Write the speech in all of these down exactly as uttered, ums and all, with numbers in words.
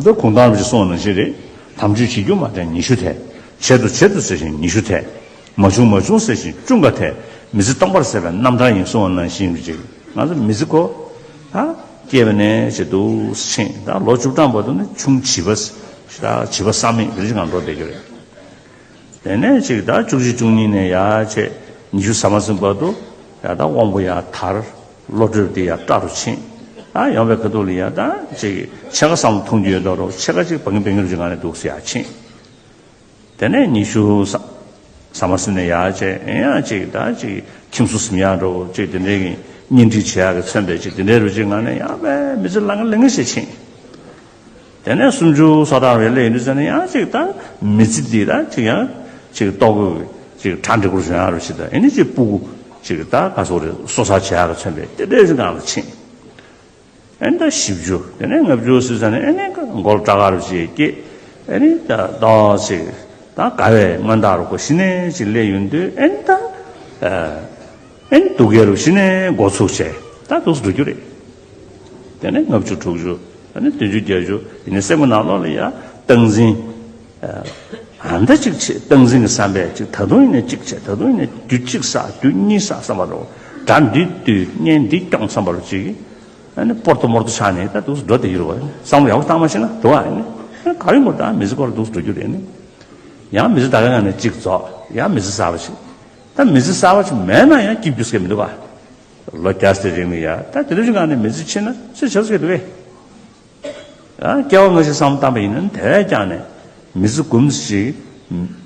འདི་གུང་ཐང་རིན་པོ་ཆེས་གསུངས་པ་ནང་བཞིན་རེད། དམ་ཆོས་བྱེད་རྒྱུ་མ་དྲན་ཉི་ཤུ་ཐལ། བྱེད་དོ་བྱེད་དོ་ཟེར་ཞིང་ཉི་ཤུ་ཐལ། མ་བྱུང་མ་བྱུང་ཟེར་ཞིང་བཅུ་འགའ་ཐལ། མི་ཚེ་སྟོང་པར་ཟད་པའི་རྣམ་གྲངས་ཡིན་གསུངས་པ་ནང་བཞིན་གྱི་ང་ཚོ་མི་ཚེ་ཁོ་ད་སྐྱེས་པ་ནས་བྱེད་དུ་ཕྱིན་ད་ལོ་བཅུ་གྲངས་བར་དུ་ནི་ཆུང་བྱིས་པ་ཞེ་དྲག་བྱིས་པ་བསམ་མེད་དེ་འདྲ་ཞིག་ངང་འགྲོ་བསྡད་ཀྱི་རེད། དེ་ནས་ཅིག་ད་བཅུ་གཅིག་བཅུ་གཉིས་ནས་ཡར་བྱས་ཉི་ཤུ་ཟ་མ་ཟིན་བར་དུ་ཡར་ད་དབང་པོ་ཡར་དར། བློ་གྲོས་དེ་ཡར་བཀྲ་རུ་ཕྱིན། ད་ཡོང་བའི་ཁ་ཐུག་ལ་ཡར་ད་ཅིག་ཕྱེད་ཀ་བསམ་བློ་ཐོངས་རྒྱུ་ཡོད་མདོག་རུ་ཕྱེད་ཀ་ཅིག་བང་གི་བང་གི་རུ་ཅིག་ངང་ནས་འདུག་སེ་ཡར་ཕྱིན། དེ་ནས་ཉི་ཤུ་ཟ་ཟ་མ་ཟིན་ནས་ཡར་བྱས་ཡང་ཅིག་ད་ཅིག་ཁྱིམ་སོ་ཟིན་ཡག་འགྲོ་ཅིག་དེ་འདྲའི་གི་གཉེན་སྒྲིག་བྱེད་ཡག་གི་མཚོན་པའི་ཅིག་དེ་འདྲའི་རུ་ཅིག་ངང་ནས་ཡར་བས་མི་ཚེ་ལང་ལང་ཞེས་ཕྱིན། དེ་ནས་སུམ་ཅུ་སོ་ཐར་བའི་སླེབས་ཡོང་དུས་ཙམ་ནས་ཡང་ཅིག་ད་མི་ཚེ་འདི་ད་ཅིག་ཡང་ཅིག་ལྟོ་གོས་ཅིག་གྲ་འགྲིག་པོ་བཟོ་ཡག་རུ་ཞིག་དང་ཨེ་ནི་ཅིག་སྤུ་གུ་ཅིག་ད་ག་སོག་རེ་གསོ་ཚགས་བྱེད་ཡག་གི་མཚོན་པའི་དེ་འདྲའི་ཞིག་ངང་ལ་ཕྱིན། ཨེ་ནི་ད་བཞི་བཅུ་དེ་ནས་ལྔ་བཅུ་ཟེར་ཙམ་ནས་ཨེ་ནི་མགོ་ལ་སྐྲ་དཀར་རུ་ཞིག་སྐྱེས་ཨེ་ནི་ད་ཏོག་ཙམ་ད་དགའ་བའི་མངོན་རྟགས་རུ་གོ་གཞི་ནས་ཅིག་སླེབས་ཡོང་དུས་ཨེ་ནི་ད་ཨེ་ནི་སྡུག་སྐད་རུ་གཞི་ནས་འགོ་ཚུགས་བྱས་ད་འདུག་སེ་འགྲོ་རྒྱུ་རེད། དེ་ནས་ལྔ་བཅུ་དྲུག་ཅུ། ཨ་ནི་བདུན་ཅུ་བརྒྱད་ཅུ་ཡིན་ནའི་སེམས་ཀྱི་ནང་ལོགས་ལ་ཡང་སྟངས་འཛིན། ཨ་ད་ཅིག་བྱེད་སྟངས་འཛིན་གྱི་བསམ་པས་ཅིག་ད་དུང་ཡིན་ནའི་ཅིག་བྱེད་ད་དུང་ཡིན་ནའི་དུས་གཅིག་བསགས་དུས་གཉིས་བསགས་བསམ་པ་རོ། དགྲ་འདི་བཏུལ་གཉེན་འདི་སྐྱོང་བསམ་པ་རོ་ཅིག་ཨ་ནི་སྤོར་ཏོ་མོར་ཏོ་ཆགས་ནས་ད་འདུག་སེ་འགྲོ་བསྡད་ཀྱི་རེད་བ། བསམ་བློ་ཡག་པོ་བཏང་མ་ཤེས་ན་འགྲོ་བ་ཡིན་ནི། ག་རེ་མོ་ད་མི་ཚེ་སྐོར་ལ་འདུག་སེ་འགྲོ་རྒྱུ་རེད་ནི། ཡང་མི་ཚེ་ད་ག་ང་ནས་གཅིག་རྫོགས་ཡང་མི་ཚེ་གསར་པ་ཞིག་ད་མི་ཚེ་གསར་པ་ཞིག་མེད་ན་ཡང་སྐྱིད་རྒྱུ་ཟེར་མི་འདུག་བ། ལོ་བརྒྱ་ཙམ་རིང་ལ་ཡ་ད་དེ་འདྲ་ཞིག་ངང་ནས་མི་ཚེ་ཕྱིན་ན་ཚེ་ཆགས་སུ་འདུག་གས། ཨ་སྐྱེ་བ་སྔ་ཕྱི་བསམ་བློ་བཏང་པ་ཡིན་ན་དེ་བས་ཀྱང་ནས་མི་ཚེ་དགུ་ཞིག་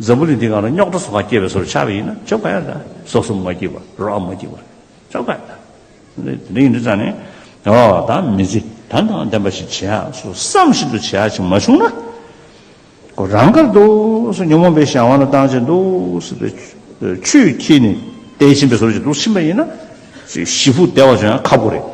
འཛམ་བུ་གླིང་འདི་སྒང་ལ་རྙོག་དྲ་བཟོ་གར་སྐྱེས་པའི་བཟོ་འདྲ་ཆགས་པ་ཡིན་ན་ཆོག་ག་ཡ་ད་སོ་སོ་མ་སྐྱིད་པ་རོགས་མ་སྐྱིད་པ་ཆོག་ག་ཡ་ད། དེ་འདྲ་ཡིན་དུས་ཙང་ནས་ཨོ་ད་མི་ཚེ་དོན་དང་ལྡན་པ་ཞིག་བྱེད་ཡག་སོ་བསམ་བཞིན་དུ་བྱེད་ཡག་ཅིག་མ་བྱུང་ན། ཁོ་རང་དགར་འདུག་སེ་ཉོན་མོངས་པའི་གཞན་དབང་ལ་བཏང་བྱས་འདུག་སེ་པའི་ཆུས་འཁྱིལ་ནས་བསྡད་ཕྱིན་པའི་བཟོ་འདྲ་ཞིག་འདུག་ཕྱིན་པ་ཡིན་ན་ཅིག་ཞེ་ཕུགས་བདེ་བ་བྱུང་ཡང་ཁག་པོ་རེད།